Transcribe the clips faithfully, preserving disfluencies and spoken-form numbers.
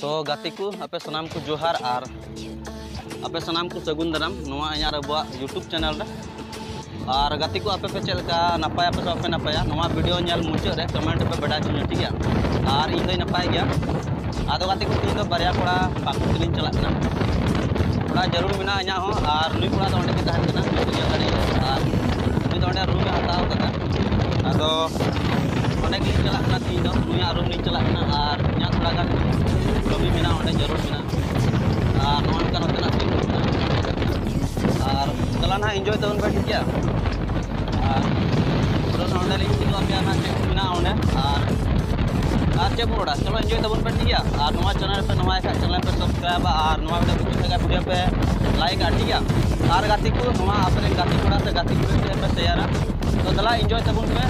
ᱛᱚ ᱜᱟᱛᱮ ᱠᱚ, ᱟᱯᱮ ᱥᱟᱱᱟᱢ ᱠᱚ ᱡᱚᱦᱟᱨ ᱟᱨ ᱟᱯᱮ ᱥᱟᱱᱟᱢ ᱠᱚ ᱥᱟᱹᱜᱩᱱ ᱫᱟᱨᱟᱢ ᱱᱚᱣᱟ ᱤᱧᱟᱹᱜ ᱟᱵᱚᱣᱟᱜ YouTube channel ᱨᱮ᱾ ᱟᱨ ᱜᱟᱛᱮ ᱠᱚ, ᱟᱯᱮ ᱯᱮ ᱪᱮᱫ ᱞᱮᱠᱟ, ᱱᱟᱯᱟᱭ ᱟᱯᱮ ᱥᱮ ᱵᱟᱯᱮ ᱱᱟᱯᱟᱭᱟ? ᱱᱚᱣᱟ video ᱧᱮᱞ ᱢᱩᱪᱟᱹᱫ ᱨᱮ comment ᱨᱮᱯᱮ ᱵᱟᱰᱟᱭ ᱦᱚᱪᱚᱧᱟ, ᱴᱷᱤᱠ ᱜᱮᱭᱟ? ᱟᱨ ᱤᱧ ᱫᱚᱧ ᱱᱟᱯᱟᱭ ᱜᱮᱭᱟ᱾ ᱟᱫᱚ ᱜᱟᱛᱮ ᱠᱚ, ᱛᱮᱦᱮᱧ ᱫᱚ ᱵᱟᱨᱭᱟ ᱠᱚᱲᱟ ᱯᱟᱹᱠᱩᱲ ᱛᱮᱞᱤᱧ ᱪᱟᱞᱟᱜ ᱠᱟᱱᱟ᱾ ᱛᱷᱚᱲᱟ ᱡᱟᱹᱨᱩᱲ ᱢᱮᱱᱟᱜᱼᱟ ᱤᱧᱟᱹᱜ ᱦᱚᱸ, ᱟᱨ ᱱᱩᱭ ᱠᱚᱲᱟ ᱫᱚ ᱚᱸᱰᱮ ᱜᱮ ᱛᱟᱦᱮᱱ ᱠᱟᱱᱟ, ᱩᱱᱤ ᱫᱚ ᱧᱮᱞ ᱫᱟᱲᱮᱭᱟᱜᱼᱟ᱾ ᱟᱨ ᱩᱱᱤ ᱫᱚ ᱚᱸᱰᱮ room ᱮ ᱦᱟᱛᱟᱣ ᱠᱟᱫᱟ᱾ ᱟᱫᱚ ᱚᱸᱰᱮ ᱜᱮᱞᱤᱧ ᱪᱟᱞᱟᱜ ᱠᱟᱱᱟ ᱛᱮᱦᱮᱧ ᱫᱚ, ᱱᱩᱭᱟᱜ room ᱞᱤᱧ ᱪᱟᱞᱟᱜ ᱠᱟᱱᱟ᱾ ᱟᱨ ᱤᱧᱟᱹᱜ ᱛᱷᱚᱲᱟ ᱜᱟᱱ ᱠᱟᱹᱢᱤ ᱢᱮᱱᱟᱜᱼᱟ, ᱚᱸᱰᱮ ᱡᱟᱹᱨᱩᱲ ᱢᱮᱱᱟᱜᱼᱟ᱾ ᱟᱨ ᱱᱚᱜᱼᱚ ᱱᱚᱝᱠᱟ ᱱᱚᱛᱮᱱᱟᱜ ᱥᱤᱱ ᱦᱩᱭᱩᱜ ᱠᱟᱱᱟ᱾ ᱟᱨ ᱪᱟᱞᱟᱜ ᱱᱟᱦᱟᱜ enjoy ᱛᱟᱵᱚᱱ ᱯᱮ, ᱴᱷᱤᱠ ᱜᱮᱭᱟ? ᱟᱨ ᱯᱩᱨᱟᱹ ᱱᱚᱰᱮ ᱞᱤᱧ ᱩᱫᱩᱜ ᱟᱯᱮᱭᱟ ᱱᱟᱦᱟᱜ ᱪᱮᱫ ᱠᱚ ᱢᱮᱱᱟᱜᱼᱟ ᱚᱸᱰᱮ᱾ ᱟᱨ ᱟᱨ ᱪᱮᱫ ᱵᱚᱱ ᱨᱚᱲᱟ, ᱪᱚᱞᱚ enjoy ᱛᱟᱵᱚᱱ ᱯᱮ, ᱴᱷᱤᱠ ᱜᱮᱭᱟ? ᱟᱨ ᱱᱚᱣᱟ channel ᱨᱮᱯᱮ ᱱᱟᱣᱟ ᱠᱷᱟᱡ channel ᱯᱮ subscribe ᱟ, ᱟᱨ ᱱᱚᱣᱟ video ᱠᱩᱥᱤ ᱠᱷᱟᱡ video ᱯᱮ like ᱟ, ᱴᱷᱤᱠ ᱜᱮᱭᱟ? ᱟᱨ ᱜᱟᱛᱮ ᱠᱚ, ᱱᱚᱣᱟ ᱟᱯᱮ ᱨᱮᱱ ᱜᱟᱛᱮ ᱠᱚᱲᱟ ᱥᱮ ᱜᱟᱛᱮ ᱠᱩᱲᱤ ᱥᱮ ᱯᱮ share ᱟ᱾ ᱛᱚ ᱫᱮᱞᱟ enjoy ᱛᱟᱵᱚᱱ ᱯᱮ᱾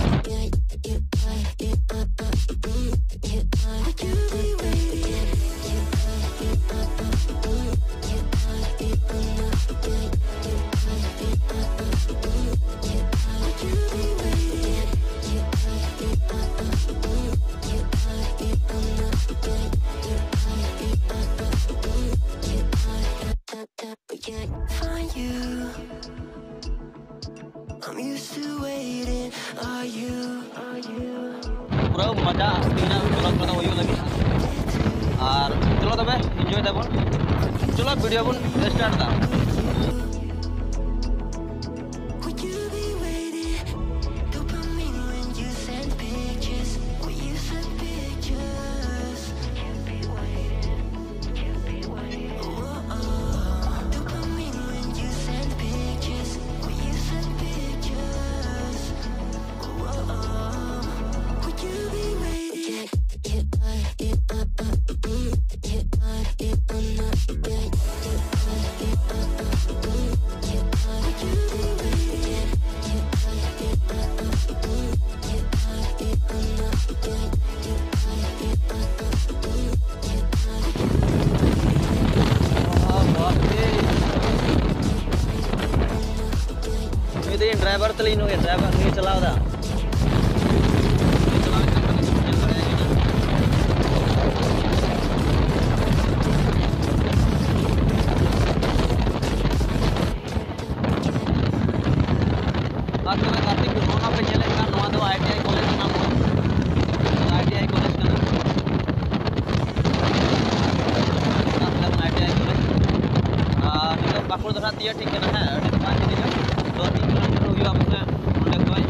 ᱯᱩᱨᱟᱹ ᱢᱚᱡᱟ ᱛᱮᱦᱮᱧᱟᱜ vlog ᱨᱮᱫᱚ ᱦᱩᱭᱩᱜ ᱞᱟᱹᱜᱤᱫ᱾ ᱟᱨ ᱪᱚᱞᱚ ᱛᱚᱵᱮ enjoy ᱫᱟᱵᱚᱱ, ᱪᱚᱞᱚ video ᱵᱚᱱ start ᱫᱟ᱾ ᱩᱱᱤ ᱫᱚ ᱤᱧ driver ᱛᱟᱹᱞᱤᱧ, ᱱᱩᱭ driver, ᱱᱩᱭ ᱪᱟᱞᱟᱣ ᱮᱫᱟ᱾ ᱤᱭᱟᱹ ᱴᱷᱤᱠ ᱠᱟᱱᱟ ᱦᱮᱸ, ᱟᱹᱰᱤ ᱫᱚ ᱵᱟᱝ ᱡᱤᱞᱤᱧᱟ, ᱫᱩ ᱛᱤᱱ ᱠᱤᱞᱳᱢᱤᱴᱟᱨ ᱦᱩᱭᱩᱜᱼᱟ ᱯᱟᱥᱮ ᱚᱸᱰᱮ ᱠᱷᱚᱡ᱾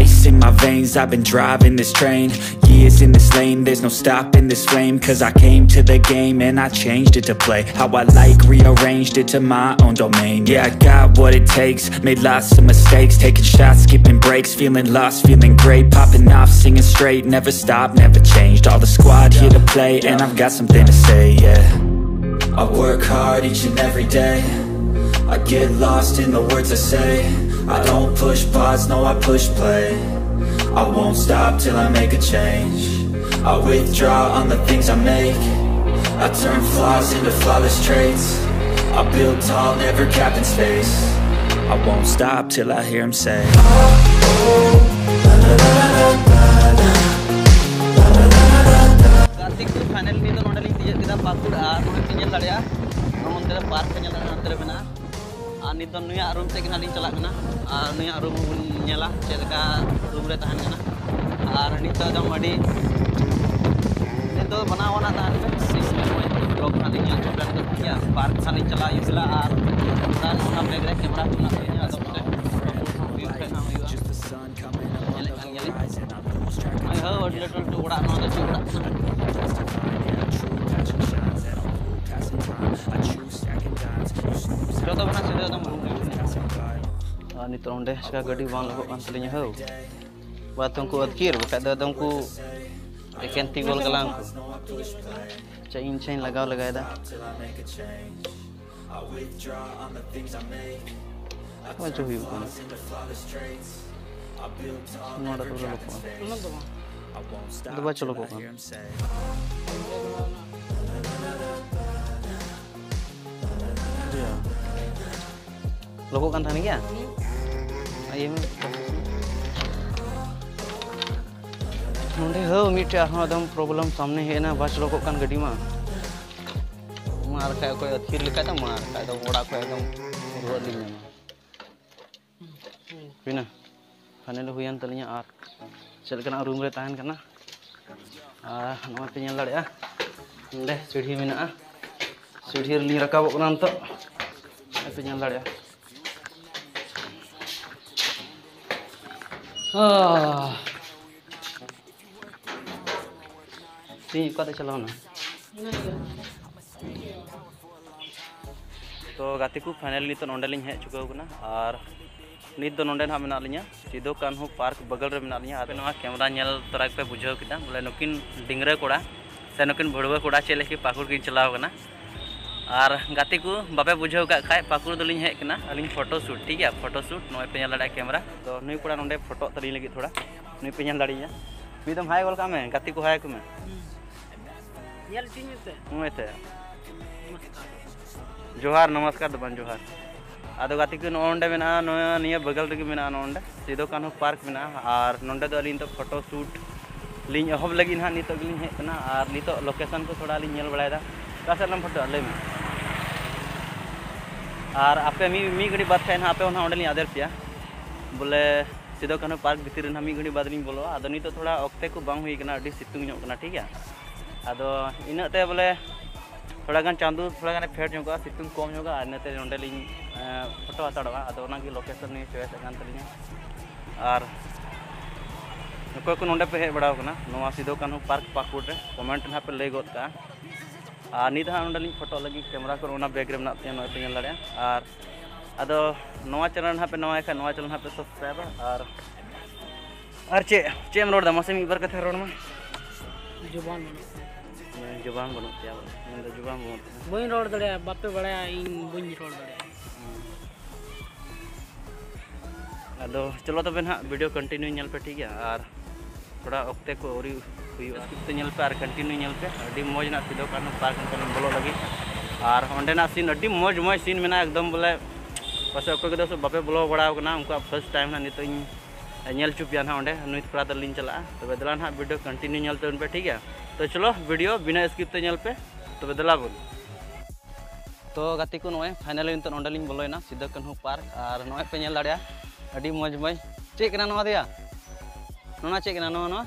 Ice in my veins, I've been driving this train. Years in this lane, there's no stopping this flame. Cause I came to the game and I changed it to play how I like, rearranged it to my own domain. Yeah, I got what it takes, made lots of mistakes, taking shots, skipping breaks, feeling lost, feeling great, popping off, singing straight, never stop, never changed. All the squad here to play, and I've got something to say, yeah. I work hard each and every day. I get lost in the words I say. I don't push pause, no, I push play. I won't stop till I make a change. I withdraw on the things I make. I turn flaws into flawless traits. I build tall, never capped in space. I won't stop till I hear him say. ᱜᱟᱛᱮ ᱠᱚ, final ᱱᱤᱛ ᱫᱚ ᱱᱚᱰᱮ ᱞᱤᱧ ᱛᱤᱭᱟᱹᱜ ᱠᱮᱫᱟ ᱯᱟᱹᱠᱩᱲ, ᱟᱨ ᱱᱚᱰᱮ ᱯᱮ ᱧᱮᱞ ᱫᱟᱲᱮᱭᱟᱜᱼᱟ, ᱱᱚᱜᱼᱚ ᱱᱚᱱᱛᱮ ᱨᱮ ᱯᱟᱨᱠ ᱯᱮ ᱧᱮᱞ ᱫᱟᱲᱮᱭᱟᱜᱼᱟ, ᱱᱚᱱᱛᱮ ᱨᱮ ᱢᱮᱱᱟᱜᱼᱟ᱾ ᱟᱨ ᱱᱤᱛ ᱫᱚ ᱱᱩᱭᱟᱜ ᱨᱩᱢ ᱥᱮᱫ ᱜᱮ ᱱᱟᱦᱟᱜ ᱞᱤᱧ ᱪᱟᱞᱟᱜ ᱠᱟᱱᱟ, ᱟᱨ ᱱᱩᱭᱟᱜ ᱨᱩᱢ ᱵᱚᱱ ᱧᱮᱞᱟ ᱪᱮᱫ ᱞᱮᱠᱟ ᱨᱩᱢ ᱨᱮ ᱛᱟᱦᱮᱱ ᱠᱟᱱᱟ᱾ ᱟᱨ ᱱᱤᱛ ᱫᱚ ᱮᱠᱫᱚᱢ ᱟᱹᱰᱤ, ᱱᱤᱛ ᱫᱚ ᱵᱮᱱᱟᱣ ᱟᱱᱟᱜ ᱛᱟᱦᱮᱱ ᱠᱟᱱᱟ᱾ ᱵᱞᱚᱜ ᱱᱟᱦᱟᱜ ᱞᱤᱧ ᱧᱮᱞ ᱦᱚᱪᱚ ᱯᱮᱭᱟ, ᱱᱤᱛᱚᱜ ᱴᱷᱤᱠ ᱜᱮᱭᱟ, ᱯᱟᱨᱠ ᱱᱟᱦᱟᱜ ᱞᱤᱧ ᱪᱟᱞᱟᱜ ᱟᱹᱭᱩᱵ ᱵᱮᱞᱟ, ᱟᱨ ᱚᱱᱟ ᱵᱮᱜᱽ ᱨᱮ ᱠᱮᱢᱮᱨᱟ ᱠᱚ ᱢᱮᱱᱟᱜ ᱛᱟᱹᱞᱤᱧᱟ, ᱟᱫᱚ ᱢᱤᱫᱴᱮᱱ ᱯᱷᱳᱴᱳ ᱦᱩᱭᱩᱜ ᱠᱷᱟᱡ ᱱᱟᱦᱟᱜ ᱦᱩᱭᱩᱜᱼᱟ᱾ ᱧᱮᱞᱮᱫ ᱠᱟᱱ ᱜᱮᱭᱟᱞᱤᱧ᱾ ᱦᱳᱭ, ᱦᱳᱭ, ᱟᱹᱰᱤ ᱞᱟᱹᱴᱩ ᱞᱟᱹᱴᱩ ᱚᱲᱟᱜ, ᱱᱚᱣᱟ ᱫᱚ ᱪᱮᱫ ᱚᱲᱟᱜ ᱠᱟᱱᱟ? ᱡᱚᱛᱚ ᱢᱮᱱᱟᱜᱼᱟ, ᱥᱤᱫᱷᱟᱹ ᱮᱠᱫᱚᱢ ᱨᱩᱢ ᱨᱮ ᱢᱮᱱᱟᱜᱼᱟ᱾ ᱟᱨ ᱱᱤᱛᱚᱜ ᱚᱸᱰᱮ ᱪᱮᱠᱟ ᱜᱟᱹᱰᱤ ᱵᱟᱝ ᱞᱚᱜᱚᱜ ᱠᱟᱱ ᱛᱟᱹᱞᱤᱧᱟ ᱦᱳ᱾ ᱵᱟ ᱛᱚ ᱩᱱᱠᱩ ᱟᱹᱛᱠᱤᱨ, ᱵᱟᱠᱷᱟᱡ ᱫᱚ ᱟᱫᱚ ᱩᱱᱠᱩ ᱮᱠᱮᱱ ᱛᱤ ᱜᱚᱞ ᱠᱟᱞᱟ ᱩᱱᱠᱩ᱾ ᱟᱪᱪᱷᱟ, ᱤᱧ ᱪᱷᱟᱧ ᱞᱟᱜᱟᱣ ᱞᱮᱜᱟᱭ ᱫᱟ᱾ ᱪᱮᱫ ᱪᱚ ᱦᱩᱭᱩᱜ ᱠᱟᱱᱟ᱾ ᱱᱚᱣᱟ ᱫᱚ ᱯᱩᱨᱟᱹ ᱞᱚᱠᱚᱜᱼᱟ᱾ ᱚᱱᱟ ᱫᱚ ᱵᱟᱝ᱾ ᱫᱚ ᱵᱟᱭ ᱪᱚᱞᱚᱠᱚᱜ ᱠᱟᱱᱟ᱾ ᱞᱚᱠᱚᱜ ᱠᱟᱱ ᱛᱟᱦᱮᱱ ᱜᱮᱭᱟ? ᱤᱭᱟᱹ ᱢᱮ᱾ ᱱᱚᱸᱰᱮ ᱦᱳ ᱢᱤᱫᱴᱮᱡ ᱟᱨᱦᱚᱸ ᱮᱠᱫᱚᱢ ᱯᱨᱚᱵᱞᱮᱢ ᱥᱟᱢᱱᱮ ᱦᱮᱡ ᱮᱱᱟ, ᱵᱟᱭ ᱪᱚᱞᱚᱠᱚᱜ ᱠᱟᱱ ᱜᱟᱹᱰᱤ ᱢᱟ᱾ ᱢᱟ ᱟᱨ ᱠᱷᱟᱡ ᱚᱠᱚᱭ ᱟᱹᱛᱠᱤᱨ ᱞᱮᱠᱷᱟᱡ ᱫᱚ, ᱢᱟ ᱟᱨ ᱠᱷᱟᱡ ᱫᱚ ᱚᱲᱟᱜ ᱠᱷᱚᱡ ᱮᱠᱫᱚᱢ ᱨᱩᱣᱟᱹᱲ ᱞᱤᱧ ᱧᱟᱢᱟ᱾ ᱦᱩᱭᱱᱟ, ᱯᱷᱟᱭᱱᱟᱞ ᱦᱩᱭᱮᱱ ᱛᱟᱹᱞᱤᱧᱟ᱾ ᱟᱨ ᱪᱮᱫ ᱞᱮᱠᱟᱱᱟᱜ ᱨᱩᱢ ᱨᱮ ᱛᱟᱦᱮᱱ ᱠᱟᱱᱟ, ᱟᱨ ᱱᱚᱜᱼᱚᱭ ᱯᱮ ᱧᱮᱞ ᱫᱟᱲᱮᱭᱟᱜᱼᱟ, ᱱᱚᱸᱰᱮ ᱥᱤᱲᱦᱤ ᱢᱮᱱᱟᱜᱼᱟ, ᱥᱤᱲᱦᱤ ᱨᱮᱞᱤᱧ ᱨᱟᱠᱟᱵᱚᱜ ᱠᱟᱱᱟ ᱱᱤᱛᱚᱜ᱾ ᱱᱚᱜᱼᱚᱭ ᱯᱮ ᱧᱮᱞ ᱫᱟᱲᱮᱭᱟᱜᱼᱟ᱾ ᱟᱦ᱾ ᱛᱤᱦᱤᱧ ᱚᱠᱟᱛᱮ ᱪᱟᱞᱟᱣᱱᱟ? ᱛᱚ ᱜᱟᱛᱮ ᱠᱚ, ᱯᱷᱟᱭᱱᱟᱞ ᱱᱤᱛᱚᱜ ᱱᱚᱸᱰᱮ ᱞᱤᱧ ᱦᱮᱡ ᱪᱩᱠᱟᱹᱣ ᱠᱟᱱᱟ᱾ ᱟᱨ ᱱᱤᱛ ᱫᱚ ᱱᱚᱸᱰᱮ ᱱᱟᱦᱟᱜ ᱢᱮᱱᱟᱜ ᱞᱤᱧᱟ, ᱥᱤᱫᱩ ᱠᱟᱹᱱᱦᱩ ᱯᱟᱨᱠ ᱵᱟᱜᱟᱞ ᱨᱮ ᱢᱮᱱᱟᱜ ᱞᱤᱧᱟ᱾ ᱟᱯᱮ ᱱᱚᱣᱟ ᱠᱮᱢᱨᱟ ᱧᱮᱞ ᱛᱚᱨᱟ ᱜᱮᱯᱮ ᱵᱩᱡᱷᱟᱹᱣ ᱠᱮᱫᱟ, ᱵᱚᱞᱮ ᱱᱩᱠᱤᱱ ᱰᱤᱝᱨᱟᱹ ᱠᱚᱲᱟ ᱥᱮ ᱱᱩᱠᱤᱱ ᱵᱷᱟᱹᱲᱩᱣᱟᱹ ᱠᱚᱲᱟ ᱪᱮᱫ ᱞᱟᱹᱜᱤᱫ ᱯᱟᱹᱠᱩᱲ ᱠᱤᱱ ᱪᱟᱞᱟᱣ ᱠᱟᱱᱟ᱾ ᱟᱨ ᱜᱟᱛᱮ ᱠᱚ, ᱵᱟᱯᱮ ᱵᱩᱡᱷᱟᱹᱣ ᱠᱟᱜ ᱠᱷᱟᱡ, ᱯᱟᱹᱠᱩᱲ ᱫᱚᱞᱤᱧ ᱦᱮᱡ ᱠᱟᱱᱟ ᱟᱹᱞᱤᱧ ᱯᱷᱳᱴᱳ ᱥᱩᱴ, ᱴᱷᱤᱠ ᱜᱮᱭᱟ? ᱯᱷᱳᱴᱳ ᱥᱩᱴ ᱱᱚᱜᱼᱚᱭ ᱯᱮ ᱧᱮᱞ ᱫᱟᱲᱮᱭᱟᱜᱼᱟ ᱠᱮᱢᱨᱟ᱾ ᱛᱚ ᱱᱩᱭ ᱠᱚᱲᱟ ᱱᱚᱸᱰᱮ ᱯᱷᱳᱴᱳᱜ ᱛᱟᱹᱞᱤᱧ ᱞᱟᱹᱜᱤᱫ ᱛᱷᱚᱲᱟ, ᱱᱩᱭ ᱯᱮ ᱧᱮᱞ ᱫᱟᱲᱮᱭᱟᱭᱟ᱾ ᱢᱤᱫ ᱫᱚᱢ ᱦᱟᱭ ᱜᱚᱫ ᱠᱟᱜ ᱢᱮ, ᱜᱟᱛᱮ ᱠᱚ ᱦᱟᱭ ᱠᱚ ᱢᱮ᱾ ᱧᱮᱞ ᱦᱚᱪᱚᱧ ᱢᱮᱥᱮ᱾ ᱱᱚᱜᱼᱚᱭ ᱛᱮ᱾ ᱱᱚᱢᱚᱥᱠᱟᱨ᱾ ᱡᱚᱦᱟᱨ, ᱱᱚᱢᱚᱥᱠᱟᱨ ᱫᱚ ᱵᱟᱝ, ᱡᱚᱦᱟᱨ᱾ ᱟᱫᱚ ᱜᱟᱛᱮ ᱠᱚ, ᱱᱚᱜᱼᱚ ᱱᱚᱸᱰᱮ ᱢᱮᱱᱟᱜᱼᱟ, ᱱᱚᱣᱟ ᱱᱤᱭᱟᱹ ᱵᱟᱜᱟᱞ ᱨᱮᱜᱮ ᱢᱮᱱᱟᱜᱼᱟ, ᱱᱚᱜᱼᱚ ᱱᱚᱸᱰᱮ ᱥᱤᱫᱩ ᱠᱟᱹᱱᱦᱩ ᱯᱟᱨᱠ ᱢᱮᱱᱟᱜᱼᱟ᱾ ᱟᱨ ᱱᱚᱸᱰᱮ ᱫᱚ ᱟᱹᱞᱤᱧ ᱫᱚ ᱯᱷᱳᱴᱳ ᱥᱩᱴ ᱞᱤᱧ ᱮᱦᱚᱵ ᱞᱟᱹᱜᱤᱫ ᱦᱟᱸᱜ ᱱᱤᱛᱚᱜ ᱜᱮᱞᱤᱧ ᱦᱮᱡ ᱠᱟᱱᱟ᱾ ᱟᱨ ᱱᱤᱛᱚᱜ ᱞᱳᱠᱮᱥᱚᱱ ᱠᱚ ᱛᱷᱚᱲᱟ ᱞᱤᱧ ᱧᱮᱞ ᱵᱟᱲᱟᱭᱮᱫᱟ᱾ ᱚᱠᱟ ᱥᱮᱫ ᱨᱮᱢ ᱯᱷᱳᱴᱳᱜᱼᱟ, ᱞᱟᱹᱭ ᱢᱮ᱾ ᱟᱨ ᱟᱯᱮ ᱢᱤᱫ, ᱢᱤᱫ ᱜᱷᱟᱹᱲᱤᱡ ᱵᱟᱫᱽ ᱠᱷᱟᱡ ᱦᱟᱸᱜ ᱟᱯᱮ ᱦᱚᱸ ᱦᱟᱸᱜ ᱚᱸᱰᱮ ᱞᱤᱧ ᱟᱫᱮᱨ ᱯᱮᱭᱟ, ᱵᱚᱞᱮ ᱥᱤᱫᱩ ᱠᱟᱹᱱᱦᱩ ᱯᱟᱨᱠ ᱵᱷᱤᱛᱤᱨ ᱨᱮ ᱦᱟᱸᱜ ᱢᱤᱫ ᱜᱷᱟᱹᱲᱤᱡ ᱵᱟᱫᱽ ᱞᱤᱧ ᱵᱚᱞᱚᱜᱼᱟ᱾ ᱟᱫᱚ ᱱᱤᱛᱚᱜ ᱛᱷᱚᱲᱟ ᱚᱠᱛᱮ ᱠᱚ ᱵᱟᱝ ᱦᱩᱭ ᱠᱟᱱᱟ, ᱟᱹᱰᱤ ᱥᱤᱛᱩᱝ ᱧᱚᱜ ᱠᱟᱱᱟ, ᱴᱷᱤᱠ ᱜᱮᱭᱟ᱾ ᱟᱫᱚ ᱤᱱᱟᱹᱜ ᱛᱮ ᱵᱚᱞᱮ ᱛᱷᱚᱲᱟ ᱜᱟᱱ ᱪᱟᱸᱫᱳ ᱛᱷᱚᱲᱟ ᱜᱟᱱᱮ ᱯᱷᱮᱰ ᱧᱚᱜᱚᱜᱼᱟ, ᱥᱤᱛᱩᱝ ᱠᱚᱢ ᱧᱚᱜᱚᱜᱼᱟ, ᱟᱨ ᱤᱱᱟᱹᱛᱮ ᱱᱚᱸᱰᱮ ᱞᱤᱧ, ᱮᱸ, ᱯᱷᱳᱴᱳ ᱦᱟᱛᱟᱲᱚᱜᱼᱟ᱾ ᱟᱫᱚ ᱚᱱᱟᱜᱮ ᱞᱳᱠᱮᱥᱚᱱ ᱱᱤᱭᱟᱹ ᱪᱚᱭᱮᱥ ᱟᱠᱟᱱ ᱛᱟᱹᱞᱤᱧᱟ᱾ ᱟᱨ ᱚᱠᱚᱭ ᱠᱚ ᱱᱚᱸᱰᱮ ᱯᱮ ᱦᱮᱡ ᱵᱟᱲᱟᱣ ᱠᱟᱱᱟ ᱱᱚᱣᱟ ᱥᱤᱫᱩ ᱠᱟᱹᱱᱦᱩ ᱯᱟᱨᱠ ᱯᱟᱹᱠᱩᱲ ᱨᱮ, ᱠᱚᱢᱮᱱᱴ ᱨᱮ ᱦᱟᱸᱜ ᱯᱮ ᱞᱟᱹᱭ ᱜᱚᱫ ᱠᱟᱜᱼᱟ᱾ ᱟᱨ ᱱᱤᱛ ᱦᱟᱸᱜ ᱱᱚᱸᱰᱮ ᱞᱤᱧ ᱯᱷᱳᱴᱳ ᱞᱟᱹᱜᱤᱫ, ᱠᱮᱢᱨᱟ ᱠᱚ ᱚᱱᱟ ᱵᱮᱜᱽ ᱨᱮ ᱢᱮᱱᱟᱜ ᱛᱤᱧᱟᱹ, ᱱᱚᱜᱼᱚᱭ ᱯᱮ ᱧᱮᱞ ᱫᱟᱲᱮᱭᱟᱜᱼᱟ᱾ ᱟᱨ ᱟᱫᱚ ᱱᱚᱣᱟ ᱪᱮᱱᱮᱞ ᱦᱟᱸᱜ ᱯᱮ ᱱᱟᱣᱟᱭ ᱠᱷᱟᱡ, ᱱᱚᱣᱟ ᱪᱮᱱᱮᱞ ᱦᱟᱸᱜ ᱯᱮ ᱥᱟᱵᱥᱠᱨᱟᱭᱤᱵᱟ᱾ ᱟᱨ, ᱟᱨ ᱪᱮᱫ, ᱪᱮᱫ ᱮᱢ ᱨᱚᱲ ᱮᱫᱟ? ᱢᱟᱥᱮ ᱢᱤᱫ ᱵᱟᱨ ᱠᱟᱛᱷᱟ ᱨᱚᱲ ᱢᱮ᱾ ᱡᱩᱵᱟᱱ ᱵᱟᱹᱱᱩᱜ ᱛᱤᱧᱟ᱾ ᱡᱩᱵᱟᱱ ᱵᱟᱹᱱᱩᱜ ᱛᱟᱭᱟ, ᱢᱮᱱᱫᱚ ᱡᱩᱵᱟᱱ ᱵᱟᱹᱱᱩᱜ ᱛᱟᱭᱟ᱾ ᱵᱟᱹᱧ ᱨᱚᱲ ᱫᱟᱲᱮᱭᱟᱜᱼᱟ, ᱵᱟᱯᱮ ᱵᱟᱲᱟᱭᱟ, ᱤᱧ ᱵᱟᱹᱧ ᱨᱚᱲ ᱫᱟᱲᱮᱭᱟᱜᱼᱟ᱾ ᱟᱫᱚ ᱪᱚᱞᱚ ᱛᱚᱵᱮ ᱱᱟᱦᱟᱜ video continue ᱧᱮᱞ ᱯᱮ, ᱴᱷᱤᱠ ᱜᱮᱭᱟ? ᱟᱨ ᱛᱷᱚᱲᱟ ᱚᱠᱛᱮ ᱠᱚ ᱟᱹᱣᱨᱤ ᱦᱩᱭᱩᱜᱼᱟ, skip ᱛᱮ ᱧᱮᱞ ᱯᱮ ᱟᱨ continue ᱧᱮᱞ ᱯᱮ᱾ ᱟᱹᱰᱤ ᱢᱚᱡᱽ ᱱᱟᱜ ᱥᱤᱫᱩ ᱠᱟᱹᱱᱦᱩ ᱯᱟᱨᱠ ᱚᱱᱠᱟ ᱵᱚᱞᱚᱜ ᱞᱟᱹᱜᱤᱫ᱾ ᱟᱨ ᱚᱸᱰᱮᱱᱟᱜ scene ᱟᱹᱰᱤ ᱢᱚᱡᱽ ᱢᱚᱡᱽ scene ᱢᱮᱱᱟᱜᱼᱟ ᱮᱠᱫᱚᱢ, ᱵᱚᱞᱮ ᱯᱟᱥᱮᱡ ᱚᱠᱚᱭ ᱠᱚᱫᱚ ᱵᱟᱯᱮ ᱵᱚᱞᱚ ᱵᱟᱲᱟᱣ ᱠᱟᱱᱟ, ᱩᱱᱠᱩᱣᱟᱜ first time ᱱᱟᱜ ᱱᱤᱛᱚᱜ ᱤᱧ ᱧᱮᱞ ᱦᱚᱪᱚ ᱯᱮᱭᱟ ᱱᱟᱦᱟᱜ ᱚᱸᱰᱮ, ᱱᱩᱭ ᱛᱷᱚᱲᱟ ᱫᱚ ᱞᱤᱧ ᱪᱟᱞᱟᱜᱼᱟ᱾ ᱛᱚᱵᱮ ᱫᱮᱞᱟ ᱱᱟᱦᱟᱜ video continue ᱧᱮᱞ ᱛᱟᱵᱚᱱ ᱯᱮ, ᱴᱷᱤᱠ ᱜᱮᱭᱟ? ᱛᱚ ᱪᱚᱞᱚ video ᱵᱤᱱᱟᱹ skip ᱛᱮ ᱧᱮᱞ ᱯᱮ, ᱛᱚᱵᱮ ᱫᱮᱞᱟ ᱵᱚᱱ᱾ ᱛᱚ ᱜᱟᱛᱮ ᱠᱚ, ᱱᱚᱜᱼᱚᱭ finally ᱱᱤᱛᱚᱜ ᱱᱚᱸᱰᱮ ᱞᱤᱧ ᱵᱚᱞᱚᱭᱮᱱᱟ ᱥᱤᱫᱩ ᱠᱟᱹᱱᱦᱩ ᱯᱟᱨᱠ᱾ ᱟᱨ ᱱᱚᱜᱼᱚᱭ ᱯᱮ ᱧᱮᱞ ᱫᱟᱲᱮᱭᱟᱜᱼᱟ, ᱟᱹᱰᱤ ᱢᱚᱡᱽ ᱢᱚᱡᱽ᱾ ᱪᱮᱫ ᱠᱟᱱᱟ ᱱᱚᱣᱟ ᱫᱚᱭᱟ? ᱱᱚᱣᱟ ᱪᱮᱫ ᱠᱟᱱᱟ? ᱱᱚᱣᱟ, ᱱᱚᱣᱟ?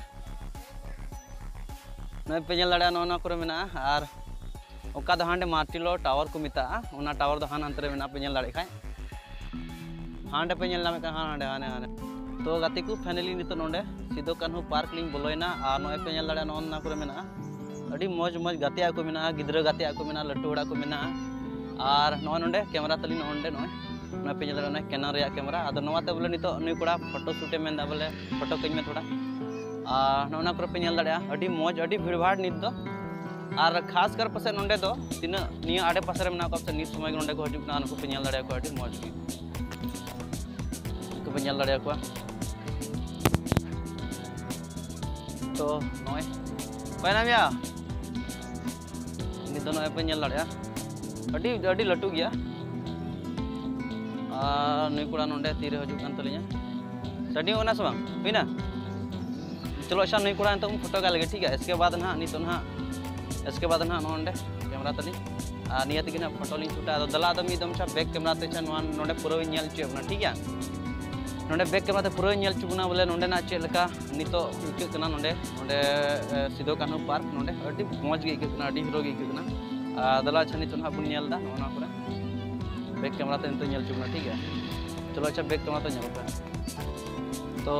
ᱱᱚᱜᱼᱚᱭ ᱯᱮ ᱧᱮᱞ ᱫᱟᱲᱮᱭᱟᱜᱼᱟ, ᱱᱚᱜᱼᱚ ᱱᱚᱣᱟ ᱠᱚᱨᱮ ᱢᱮᱱᱟᱜᱼᱟ᱾ ᱟᱨ ᱚᱠᱟ ᱫᱚ ᱦᱟᱸᱰᱮ ᱢᱟᱨᱴᱤᱞᱳ ᱴᱟᱣᱟᱨ ᱠᱚ ᱢᱮᱛᱟᱜᱼᱟ, ᱚᱱᱟ ᱴᱟᱣᱟᱨ ᱫᱚ ᱦᱟᱱ ᱦᱟᱱᱛᱮ ᱨᱮ ᱢᱮᱱᱟᱜᱼᱟ, ᱯᱮ ᱧᱮᱞ ᱫᱟᱲᱮᱭᱟᱜ ᱠᱷᱟᱡ᱾ ᱦᱟᱸᱰᱮ ᱯᱮ ᱧᱮᱞ ᱧᱟᱢᱮᱫ ᱠᱟᱱ, ᱦᱟᱸᱰᱮ, ᱦᱟᱸᱰᱮ, ᱦᱟᱸᱰᱮ᱾ ᱛᱚ ᱜᱟᱛᱮ ᱠᱚ, finally ᱱᱤᱛᱚᱜ ᱱᱚᱰᱮ ᱥᱤᱫᱩ ᱠᱟᱹᱱᱦᱩ ᱯᱟᱨᱠ ᱞᱤᱧ ᱵᱚᱞᱚᱭᱮᱱᱟ᱾ ᱟᱨ ᱱᱚᱜᱼᱚᱭ ᱯᱮ ᱧᱮᱞ ᱫᱟᱲᱮᱭᱟᱜᱼᱟ, ᱱᱚᱜᱼᱚ ᱱᱚᱣᱟ ᱠᱚᱨᱮ ᱢᱮᱱᱟᱜᱼᱟ, ᱟᱹᱰᱤ ᱢᱚᱡᱽ ᱢᱚᱡᱽ ᱜᱟᱛᱮ ᱟᱜ ᱠᱚ ᱢᱮᱱᱟᱜᱼᱟ, ᱜᱤᱫᱽᱨᱟᱹ ᱜᱟᱛᱮ ᱟᱜ ᱠᱚ ᱢᱮᱱᱟᱜᱼᱟ, ᱞᱟᱹᱴᱩ ᱦᱚᱲᱟᱜ ᱠᱚ ᱢᱮᱱᱟᱜᱼᱟ᱾ ᱟᱨ ᱱᱚᱜᱼᱚᱭ ᱱᱚᱰᱮ ᱠᱮᱢᱮᱨᱟ ᱛᱟᱹᱞᱤᱧ, ᱱᱚᱜᱼᱚᱭ ᱱᱚᱰᱮ, ᱱᱚᱜᱼᱚᱭ ᱯᱮ ᱧᱮᱞ ᱫᱟᱲᱮᱭᱟᱜᱼᱟ, ᱱᱚᱜᱼᱚᱭ ᱠᱮᱱᱚᱱ ᱨᱮᱭᱟᱜ ᱠᱮᱢᱮᱨᱟ᱾ ᱟᱫᱚ ᱱᱚᱣᱟᱛᱮ ᱵᱚᱞᱮ ᱱᱤᱛᱚᱜ ᱱᱩᱭ ᱠᱚᱲᱟ ᱯᱷᱳᱴᱳ ᱥᱩᱴ ᱮ ᱢᱮᱱᱫᱟ, ᱵᱚᱞᱮ ᱯᱷᱳᱴᱳ ᱠᱟᱹᱧ ᱢᱮ ᱛᱷᱚᱲᱟ᱾ ᱟᱨ ᱱᱚᱜᱼᱚ ᱱᱚᱣᱟ ᱠᱚᱨᱮ ᱯᱮ ᱧᱮᱞ ᱫᱟᱲᱮᱭᱟᱜᱼᱟ, ᱟᱹᱰᱤ ᱢᱚᱡᱽ, ᱟᱹᱰᱤ ᱵᱷᱤᱲ ᱵᱷᱟᱲ ᱱᱤᱛ ᱫᱚ᱾ ᱟᱨ ᱠᱷᱟᱥ ᱠᱟᱨ ᱯᱟᱥᱮᱡ ᱱᱚᱰᱮ ᱫᱚ ᱛᱤᱱᱟᱹᱜ ᱱᱤᱭᱟᱹ ᱟᱰᱮ ᱯᱟᱥᱮ ᱨᱮ ᱢᱮᱱᱟᱜ ᱠᱚᱣᱟ, ᱥᱮ ᱱᱤᱛ ᱥᱚᱢᱚᱭ ᱜᱮ ᱱᱚᱰᱮ ᱠᱚ ᱦᱤᱡᱩᱜ ᱠᱟᱱᱟ, ᱱᱩᱠᱩ ᱯᱮ ᱧᱮᱞ ᱫᱟᱲᱮᱭᱟᱠᱚᱣᱟ, ᱟᱹᱰᱤ ᱢᱚᱡᱽ ᱜᱮ᱾ ᱱᱩᱠᱩ ᱯᱮ ᱧᱮᱞ ᱫᱟᱲᱮᱭᱟᱠᱚᱣᱟ᱾ ᱛᱚ ᱱᱚᱜᱼᱚᱭ ᱚᱠᱟᱭ ᱱᱟᱢ ᱭᱟ? ᱱᱤᱛ ᱫᱚ ᱱᱚᱜᱼᱚᱭ ᱯᱮ ᱧᱮᱞ ᱫᱟᱲᱮᱭᱟᱜᱼᱟ, ᱟᱹᱰᱤ, ᱟᱹᱰᱤ ᱞᱟᱹᱴᱩ ᱜᱮᱭᱟ᱾ ᱟᱨ ᱱᱩᱭ ᱠᱚᱲᱟ ᱱᱚᱰᱮ ᱛᱤᱨᱮ ᱦᱤᱡᱩᱜ ᱠᱟᱱ ᱛᱟᱹᱞᱤᱧᱟ᱾ ᱥᱴᱟᱨᱴᱤᱝ ᱠᱟᱱᱟ ᱥᱮ ᱵᱟᱝ? ᱦᱩᱭᱱᱟ? ᱪᱚᱞᱚ ᱟᱪᱪᱷᱟ, ᱱᱩᱭ ᱠᱚᱲᱟ ᱱᱤᱛᱚᱜ ᱵᱚᱱ ᱯᱷᱳᱴᱳ ᱠᱟᱭ ᱞᱮᱜᱮ, ᱴᱷᱤᱠ ᱜᱮᱭᱟ? ᱮᱥᱠᱮ ᱵᱟᱫ ᱱᱟᱦᱟᱜ, ᱱᱤᱛᱚᱜ ᱱᱟᱦᱟᱜ, ᱮᱥᱠᱮ ᱵᱟᱫ ᱱᱟᱦᱟᱜ ᱱᱚᱜᱼᱚ ᱱᱚᱰᱮ ᱠᱮᱢᱮᱨᱟ ᱛᱟᱹᱞᱤᱧ᱾ ᱟᱨ ᱱᱤᱭᱟᱹ ᱛᱮᱜᱮ ᱱᱟᱦᱟᱜ ᱯᱷᱳᱴᱳ ᱞᱤᱧ ᱥᱩᱴᱟ᱾ ᱟᱫᱚ ᱫᱮᱞᱟ ᱟᱫᱚ ᱢᱤᱫ ᱫᱚᱢ ᱟᱪᱪᱷᱟ, ᱵᱮᱠ ᱠᱮᱢᱮᱨᱟ ᱛᱮ ᱟᱪᱪᱷᱟ, ᱱᱚᱣᱟ ᱱᱚᱰᱮ ᱯᱩᱨᱟᱹᱣᱤᱧ ᱧᱮᱞ ᱦᱚᱪᱚᱭᱮᱫ ᱵᱚᱱᱟ, ᱴᱷᱤᱠ ᱜᱮᱭᱟ? ᱱᱚᱰᱮ ᱵᱮᱠ ᱠᱮᱢᱮᱨᱟ ᱛᱮ ᱯᱩᱨᱟᱹᱣᱤᱧ ᱧᱮᱞ ᱦᱚᱪᱚ ᱵᱚᱱᱟ, ᱵᱚᱞᱮ ᱱᱚᱸᱰᱮᱱᱟᱜ ᱪᱮᱫ ᱞᱮᱠᱟ ᱱᱤᱛᱚᱜ ᱟᱹᱭᱠᱟᱹᱜ ᱠᱟᱱᱟ, ᱱᱚᱰᱮ, ᱱᱚᱰᱮ, ᱮ, ᱥᱤᱫᱩ ᱠᱟᱹᱱᱦᱩ ᱯᱟᱨᱠ, ᱱᱚᱰᱮ ᱟᱹᱰᱤ ᱢᱚᱡᱽ ᱜᱮ ᱟᱹᱭᱠᱟᱹᱜ ᱠᱟᱱᱟ, ᱟᱹᱰᱤ ᱦᱤᱨᱳ ᱜᱮ ᱟᱹᱭᱠᱟᱹᱜ ᱠᱟᱱᱟ᱾ ᱟᱨ ᱫᱮᱞᱟ ᱟᱪᱪᱷᱟ, ᱱᱤᱛᱚᱜ ᱱᱟᱦᱟᱜ ᱵᱚᱱ ᱧᱮᱞ ᱮᱫᱟ ᱱᱚᱜᱼᱚ ᱱᱚᱣᱟ ᱠᱚᱨᱮ᱾ ᱵᱮᱠ ᱠᱮᱢᱮᱨᱟ ᱛᱮ ᱱᱤᱛᱚᱜ ᱧᱮᱞ ᱦᱚᱪᱚ ᱵᱚᱱᱟ, ᱴᱷᱤᱠ ᱜᱮᱭᱟ? ᱪᱚᱞᱚ ᱟᱪᱪᱷᱟ, ᱵᱮᱠ ᱠᱮᱢᱮᱨᱟ ᱛᱮ ᱧᱮᱞ ᱯᱮ᱾ ᱛᱚ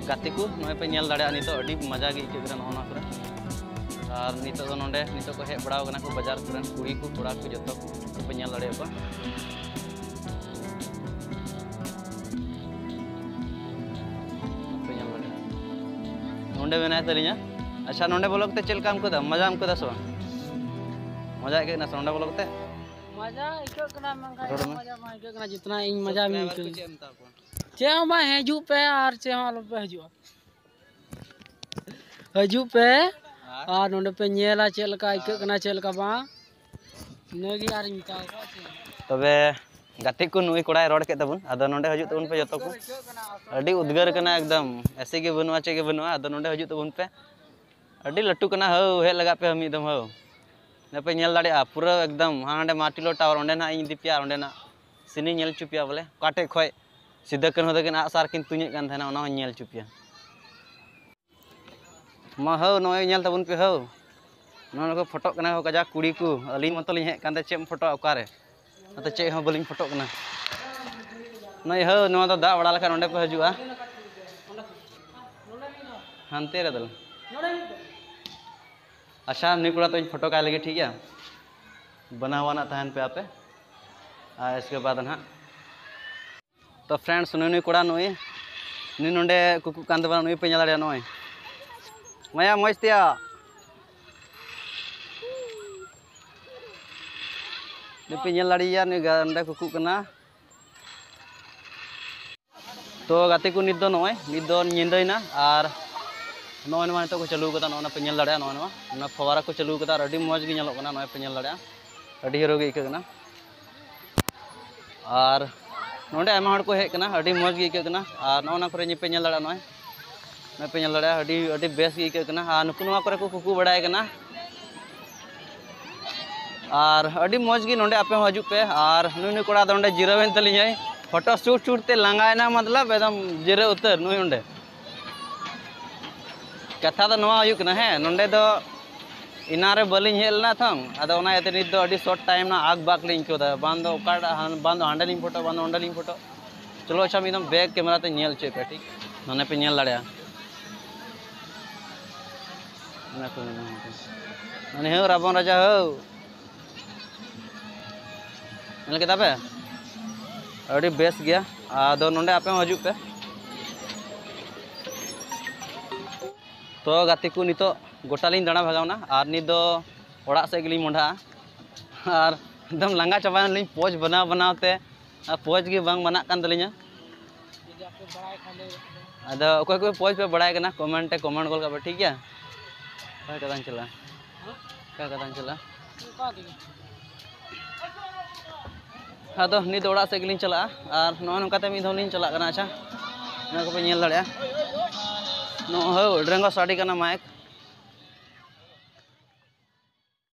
ᱜᱟᱛᱮ ᱠᱚ, ᱱᱚᱜᱼᱚᱭ ᱯᱮ ᱧᱮᱞ ᱫᱟᱲᱮᱭᱟᱜᱼᱟ, ᱱᱤᱛᱚᱜ ᱟᱹᱰᱤ ᱢᱚᱡᱟ ᱜᱮ ᱟᱹᱭᱠᱟᱹᱜ ᱠᱟᱱᱟ ᱱᱚᱜᱼᱚ ᱱᱚᱣᱟ ᱠᱚᱨᱮ᱾ ᱟᱨ ᱱᱤᱛᱚᱜ ᱫᱚ ᱱᱚᱰᱮ, ᱱᱤᱛᱚᱜ ᱠᱚ ᱦᱮᱡ ᱵᱟᱲᱟᱣ ᱠᱟᱱᱟ ᱠᱚ ᱵᱟᱡᱟᱨ ᱠᱚᱨᱮᱱ ᱠᱩᱲᱤ ᱠᱚ, ᱠᱚᱲᱟ ᱠᱚ, ᱡᱚᱛᱚ ᱠᱚ ᱯᱮ ᱧᱮᱞ ᱫᱟᱲᱮᱭᱟᱠᱚᱣᱟ᱾ ᱯᱮ ᱧᱮᱞ ᱫᱟᱲᱮᱭᱟᱜᱼᱟ᱾ ᱱᱚᱰᱮ ᱢᱮᱱᱟᱭ ᱛᱟᱹᱞᱤᱧᱟ᱾ ᱟᱪᱪᱷᱟ, ᱱᱚᱰᱮ ᱵᱚᱞᱚ ᱠᱟᱛᱮ ᱪᱮᱫ ᱞᱮᱠᱟᱢ ᱟᱹᱭᱠᱟᱹᱣ ᱫᱟ? ᱢᱚᱡᱟᱢ ᱟᱹᱭᱠᱟᱹᱣ ᱫᱟ ᱥᱮ ᱵᱟᱝ? ᱢᱚᱡᱟ ᱟᱹᱭᱠᱟᱹᱜ ᱠᱟᱱᱟ ᱥᱮ ᱱᱚᱰᱮ ᱵᱚᱞᱚ ᱠᱟᱛᱮ? ᱢᱚᱡᱟ ᱟᱹᱭᱠᱟᱹᱜ ᱠᱟᱱᱟ, ᱢᱮᱱᱠᱷᱟᱱ ᱨᱚᱲ ᱢᱮ᱾ ᱢᱚᱡᱟ ᱢᱟ ᱟᱹᱭᱠᱟᱹᱜ ᱠᱟᱱᱟ, ᱡᱤᱛᱱᱟ ᱤᱧ ᱢᱚᱡᱟ ᱢᱤᱧ ᱥᱟᱵᱥᱠᱨᱟᱭᱵᱟᱨ ᱟᱹᱭᱠᱟᱹᱜ᱾ ᱠᱚ ᱪᱮᱫ ᱮᱢ ᱢᱮᱛᱟ ᱠᱚᱣᱟ? ᱪᱮᱫ ᱦᱚᱸ ᱵᱟᱝ, ᱦᱤᱡᱩᱜ ᱯᱮ ᱟᱨ ᱪᱮᱫ ᱦᱚᱸ ᱟᱞᱚ ᱯᱮ ᱦᱤᱡᱩᱜᱼᱟ᱾ ᱦᱤᱡᱩᱜ ᱯᱮ ᱟᱨ? ᱟᱨ ᱱᱚᱰᱮ ᱯᱮ ᱧᱮᱞᱟ ᱪᱮᱫ ᱞᱮᱠᱟ ᱟᱹᱭᱠᱟᱹᱜ ᱟᱨ? ᱠᱟᱱᱟ, ᱪᱮᱫ ᱞᱮᱠᱟ ᱵᱟᱝ᱾ ᱤᱱᱟᱹᱜᱮ ᱟᱨᱤᱧ ᱢᱮᱛᱟᱣ ᱠᱚᱣᱟ ᱪᱮᱫ᱾ ᱛᱚᱵᱮ ᱜᱟᱛᱮ ᱠᱚ, ᱱᱩᱭ ᱠᱚᱲᱟᱭ ᱨᱚᱲ ᱠᱮᱫ ᱛᱟᱵᱚᱱ, ᱟᱫᱚ ᱱᱚᱰᱮ ᱦᱤᱡᱩᱜ ᱛᱟᱵᱚᱱ ᱯᱮ ᱡᱚᱛᱚ ᱠᱚ᱾ ᱟᱹᱰᱤ ᱩᱫᱽᱜᱟᱹᱨ ᱠᱟᱱᱟ ᱮᱠᱫᱚᱢ, ᱮᱥᱤ ᱜᱮ ᱵᱟᱹᱱᱩᱜᱼᱟ, ᱪᱮᱫ ᱜᱮ ᱵᱟᱹᱱᱩᱜᱼᱟ, ᱟᱫᱚ ᱱᱚᱰᱮ ᱦᱤᱡᱩᱜ ᱛᱟᱵᱚᱱ ᱯᱮ᱾ ᱟᱹᱰᱤ ᱞᱟᱹᱴᱩ ᱠᱟᱱᱟ ᱦᱟᱹᱣ, ᱦᱮᱡ ᱞᱟᱜᱟᱜ ᱯᱮ ᱢᱤᱫ ᱫᱚᱢ ᱦᱟᱹᱣ᱾ ᱱᱚᱰᱮ ᱯᱮ ᱧᱮᱞ ᱫᱟᱲᱮᱭᱟᱜᱼᱟ ᱯᱩᱨᱟᱹ ᱮᱠᱫᱚᱢ, ᱦᱟᱸᱰᱮ ᱢᱟᱨᱴᱤᱞᱳ ᱴᱟᱣᱟᱨ, ᱚᱸᱰᱮ ᱱᱟᱜ ᱤᱧ ᱤᱫᱤ ᱯᱮᱭᱟ, ᱚᱸᱰᱮ ᱱᱟᱜ ᱥᱤᱱᱤᱧ ᱧᱮᱞ ᱦᱚᱪᱚ ᱯᱮᱭᱟ ᱵᱚᱞᱮ, ᱚᱠᱟ ᱴᱷᱮᱡ ᱠᱷᱚᱡ ᱥᱤᱫᱟᱹ ᱠᱟᱹᱱᱦᱩ ᱛᱟᱹᱠᱤᱱ ᱟᱜᱼᱥᱟᱨ ᱠᱤᱱ ᱛᱩᱧᱮᱫ ᱠᱟᱱ ᱛᱟᱦᱮᱱᱟ, ᱚᱱᱟ ᱦᱚᱸᱧ ᱧᱮᱞ ᱦᱚᱪᱚ ᱯᱮᱭᱟ᱾ ᱢᱟ ᱦᱟᱹᱣ, ᱱᱚᱜᱼᱚᱭ ᱧᱮᱞ ᱛᱟᱵᱚᱱ ᱯᱮ ᱦᱟᱹᱣ, ᱱᱚᱜᱼᱚ ᱱᱚᱣᱟ ᱠᱚ ᱯᱷᱳᱴᱳᱜ ᱠᱟᱱᱟ ᱠᱚ ᱠᱟᱡᱟᱠ ᱠᱩᱲᱤ ᱠᱚ᱾ ᱟᱹᱞᱤᱧ ᱢᱚᱛᱚ ᱞᱤᱧ ᱦᱮᱡ ᱟᱠᱟᱱ ᱛᱮ ᱪᱮᱫ ᱮᱢ ᱯᱷᱳᱴᱳᱜᱼᱟ ᱚᱠᱟᱨᱮ? ᱱᱚᱛᱮ ᱪᱮᱫ ᱦᱚᱸ ᱵᱟᱹᱞᱤᱧ ᱯᱷᱳᱴᱳᱜ ᱠᱟᱱᱟ᱾ ᱱᱚᱜᱼᱚᱭ ᱦᱟᱹᱣ, ᱱᱚᱣᱟ ᱫᱚ ᱫᱟᱜ ᱵᱟᱲᱟ ᱞᱮᱠᱷᱟᱱ ᱱᱚᱸᱰᱮ ᱯᱮ ᱦᱤᱡᱩᱜᱼᱟ, ᱦᱟᱱᱛᱮ ᱨᱮ ᱫᱚ᱾ ᱟᱪᱪᱷᱟ, ᱱᱩᱭ ᱠᱚᱲᱟ ᱛᱚᱧ ᱯᱷᱳᱴᱳ ᱠᱟᱭ ᱞᱟᱹᱜᱤᱫ, ᱴᱷᱤᱠ ᱜᱮᱭᱟ, ᱵᱮᱱᱟᱣ ᱟᱱᱟᱜ ᱛᱟᱦᱮᱱ ᱯᱮ ᱟᱯᱮ, ᱟᱨ ᱤᱥᱠᱮ ᱵᱟᱫ ᱱᱟᱦᱟᱜ᱾ ᱛᱚ friends, ᱱᱩᱭ, ᱱᱩᱭ ᱠᱚᱲᱟ ᱱᱩᱭ, ᱱᱩᱭ ᱱᱚᱸᱰᱮ ᱠᱩᱠᱩᱜ ᱠᱟᱱ ᱛᱟᱵᱚᱱᱟ, ᱱᱩᱭ ᱯᱮ ᱧᱮᱞ ᱫᱟᱲᱮᱭᱟᱜᱼᱟ, ᱱᱚᱜᱼᱚᱭ ᱢᱟᱭᱟ ᱢᱚᱡᱽ ᱛᱮᱭᱟ᱾ ᱱᱩᱭ ᱯᱮ ᱧᱮᱞ ᱫᱟᱲᱮᱭᱟᱭᱟ, ᱱᱩᱭ ᱜᱟ-, ᱱᱚᱸᱰᱮ ᱠᱩᱠᱩᱜ ᱠᱟᱱᱟ᱾ ᱛᱚ ᱜᱟᱛᱮ ᱠᱚ, ᱱᱤᱛ ᱫᱚ ᱱᱚᱜᱼᱚᱭ, ᱱᱤᱛ ᱫᱚ ᱧᱤᱫᱟᱹᱭᱮᱱᱟ, ᱟᱨ ᱱᱚᱜᱼᱚᱭ ᱱᱚᱣᱟ ᱱᱤᱛᱚᱜ ᱠᱚ ᱪᱟᱹᱞᱩ ᱠᱟᱫᱟ, ᱱᱚᱜᱼᱚᱭ ᱱᱚᱣᱟ ᱯᱮ ᱧᱮᱞ ᱫᱟᱲᱮᱭᱟᱜᱼᱟ, ᱱᱚᱜᱼᱚᱭ ᱱᱚᱣᱟ, ᱱᱚᱣᱟ ᱯᱷᱚᱣᱟᱨᱟ ᱠᱚ ᱪᱟᱹᱞᱩ ᱠᱟᱫᱟ, ᱟᱨ ᱟᱹᱰᱤ ᱢᱚᱡᱽ ᱜᱮ ᱧᱮᱞᱚᱜ ᱠᱟᱱᱟ, ᱱᱚᱜᱼᱚᱭ ᱯᱮ ᱧᱮᱞ ᱫᱟᱲᱮᱭᱟᱜᱼᱟ, ᱟᱹᱰᱤ ᱦᱤᱨᱳ ᱜᱮ ᱟᱹᱭᱠᱟᱹᱜ ᱠᱟᱱᱟ᱾ ᱟᱨ ᱱᱚᱸᱰᱮ ᱟᱭᱢᱟ ᱦᱚᱲ ᱠᱚ ᱦᱮᱡ ᱠᱟᱱᱟ, ᱟᱹᱰᱤ ᱢᱚᱡᱽ ᱜᱮ ᱟᱹᱭᱠᱟᱹᱜ ᱠᱟᱱᱟ᱾ ᱟᱨ ᱱᱚᱜᱼᱚ ᱱᱚᱣᱟ ᱠᱚᱨᱮ ᱧᱮᱯᱮ ᱧᱮᱞ ᱫᱟᱲᱮᱭᱟᱜᱼᱟ, ᱱᱚᱜᱼᱚᱭ, ᱱᱚᱜᱼᱚᱭ ᱯᱮ ᱧᱮᱞ ᱫᱟᱲᱮᱭᱟᱜᱼᱟ, ᱟᱹᱰᱤ, ᱟᱹᱰᱤ ᱵᱮᱥ ᱜᱮ ᱟᱹᱭᱠᱟᱹᱜ ᱠᱟᱱᱟ᱾ ᱟᱨ ᱱᱩᱠᱩ ᱱᱚᱣᱟ ᱠᱚᱨᱮ ᱠᱚ ᱠᱩᱠᱩ ᱵᱟᱲᱟᱭ ᱠᱟᱱᱟ᱾ ᱟᱨ ᱟᱹᱰᱤ ᱢᱚᱡᱽ ᱜᱮ, ᱱᱚᱸᱰᱮ ᱟᱯᱮ ᱦᱚᱸ ᱦᱤᱡᱩᱜ ᱯᱮ᱾ ᱟᱨ ᱱᱩᱭ, ᱱᱩᱭ ᱠᱚᱲᱟ ᱫᱚ ᱚᱸᱰᱮ ᱡᱤᱨᱟᱹᱣᱮᱱ ᱛᱟᱹᱞᱤᱧᱟᱭ, ᱯᱷᱳᱴᱳ ᱥᱩᱴ ᱥᱩᱴ ᱛᱮ ᱞᱟᱸᱜᱟᱭᱮᱱᱟ, ᱢᱚᱛᱞᱚᱵ ᱮᱠᱫᱚᱢ ᱡᱤᱨᱟᱹᱣ ᱩᱛᱟᱹᱨ ᱱᱩᱭ ᱚᱸᱰᱮ᱾ ᱠᱟᱛᱷᱟ ᱫᱚ ᱱᱚᱣᱟ ᱦᱩᱭᱩᱜ ᱠᱟᱱᱟ, ᱦᱮᱸ, ᱱᱚᱸᱰᱮ ᱫᱚ ᱮᱱᱟᱝ ᱨᱮ ᱵᱟᱹᱞᱤᱧ ᱦᱮᱡ ᱞᱮᱱᱟ ᱛᱚ, ᱟᱫᱚ ᱚᱱᱟ ᱤᱭᱟᱹᱛᱮ ᱱᱤᱛ ᱫᱚ ᱟᱹᱰᱤ ᱥᱚᱨᱴ ᱴᱟᱭᱤᱢ ᱨᱮᱱᱟᱜ ᱟᱠ ᱵᱟᱠ ᱞᱤᱧ ᱟᱹᱭᱠᱟᱹᱣ ᱮᱫᱟ᱾ ᱵᱟᱝ ᱫᱚ ᱚᱠᱟᱴᱟᱜ ᱦᱟᱱ-, ᱵᱟᱝ ᱫᱚ ᱦᱟᱸᱰᱮ ᱞᱤᱧ ᱯᱷᱳᱴᱳ, ᱵᱟᱝ ᱫᱚ ᱚᱸᱰᱮ ᱞᱤᱧ ᱯᱷᱳᱴᱳ᱾ ᱪᱚᱞᱚ ᱟᱪᱪᱷᱟ, ᱢᱤᱫ ᱫᱚᱢ ᱵᱮᱠ ᱠᱮᱢᱮᱨᱟ ᱛᱮ ᱧᱮᱞ ᱦᱚᱪᱚᱭᱮᱫ ᱯᱮ, ᱴᱷᱤᱠ, ᱱᱚᱸᱰᱮ ᱯᱮ ᱧᱮᱞ ᱫᱟᱲᱮᱭᱟᱜᱼᱟ᱾ ᱚᱱᱟ ᱠᱚ ᱢᱮᱱᱟᱜᱼᱟ᱾ ᱱᱩᱭ ᱦᱟᱹᱣ, ᱨᱟᱵᱚᱱ ᱨᱟᱡᱟ ᱦᱟᱹᱣ᱾ ᱧᱮᱞ ᱠᱮᱫᱟ ᱯᱮ? ᱟᱹᱰᱤ ᱵᱮᱥ ᱜᱮᱭᱟ᱾ ᱟᱫᱚ ᱱᱚᱸᱰᱮ ᱟᱯᱮ ᱦᱚᱸ ᱦᱤᱡᱩᱜ ᱯᱮ᱾ ᱛᱚ ᱜᱟᱛᱮ ᱠᱚ, ᱱᱤᱛᱚᱜ ᱜᱚᱴᱟ ᱞᱤᱧ ᱫᱟᱬᱟ ᱵᱷᱟᱜᱟᱣᱱᱟ ᱟᱨ ᱱᱤᱛ ᱫᱚ ᱚᱲᱟᱜ ᱥᱮᱫ ᱜᱮᱞᱤᱧ ᱢᱚᱦᱰᱟᱜᱼᱟ᱾ ᱟᱨ ᱮᱠᱫᱚᱢ ᱞᱟᱸᱜᱟ ᱪᱟᱵᱟᱭᱮᱱᱟᱞᱤᱧ ᱯᱳᱡᱽ ᱵᱮᱱᱟᱣ ᱵᱮᱱᱟᱣ ᱛᱮ, ᱟᱨ ᱯᱳᱡᱽ ᱜᱮ ᱵᱟᱝ ᱵᱮᱱᱟᱜ ᱠᱟᱱ ᱛᱟᱹᱞᱤᱧᱟ᱾ ᱟᱫᱚ ᱚᱠᱚᱭ ᱠᱚ ᱯᱳᱡᱽ ᱯᱮ ᱵᱟᱲᱟᱭ ᱠᱟᱱᱟ, ᱠᱚᱢᱮᱱᱴ ᱨᱮ ᱠᱚᱢᱮᱱᱴ ᱜᱚᱫ ᱠᱟᱜ ᱯᱮ, ᱴᱷᱤᱠ ᱜᱮᱭᱟ? ᱚᱠᱟ ᱠᱟᱛᱷᱟᱧ ᱪᱟᱞᱟᱜᱼᱟ, ᱚᱠᱟ ᱠᱟᱛᱷᱟᱧ ᱪᱟᱞᱟᱜᱼᱟ᱾ ᱟᱫᱚ ᱱᱤᱛ ᱫᱚ ᱚᱲᱟᱜ ᱥᱮᱫ ᱜᱮᱞᱤᱧ ᱪᱟᱞᱟᱜᱼᱟ᱾ ᱟᱨ ᱱᱚᱜᱼᱚᱭ ᱱᱚᱝᱠᱟᱛᱮ ᱢᱤᱫ ᱫᱷᱟᱣ ᱞᱤᱧ ᱪᱟᱞᱟᱜ ᱠᱟᱱᱟ᱾ ᱟᱪᱪᱷᱟ, ᱱᱚᱣᱟ ᱠᱚᱯᱮ ᱧᱮᱞ ᱫᱟᱲᱮᱭᱟᱜᱼᱟ, ᱱᱚᱜᱼᱚᱭ ᱰᱨᱮᱝᱜᱚ ᱥᱟᱰᱮ ᱠᱟᱱᱟ ᱢᱟᱭᱤᱠ᱾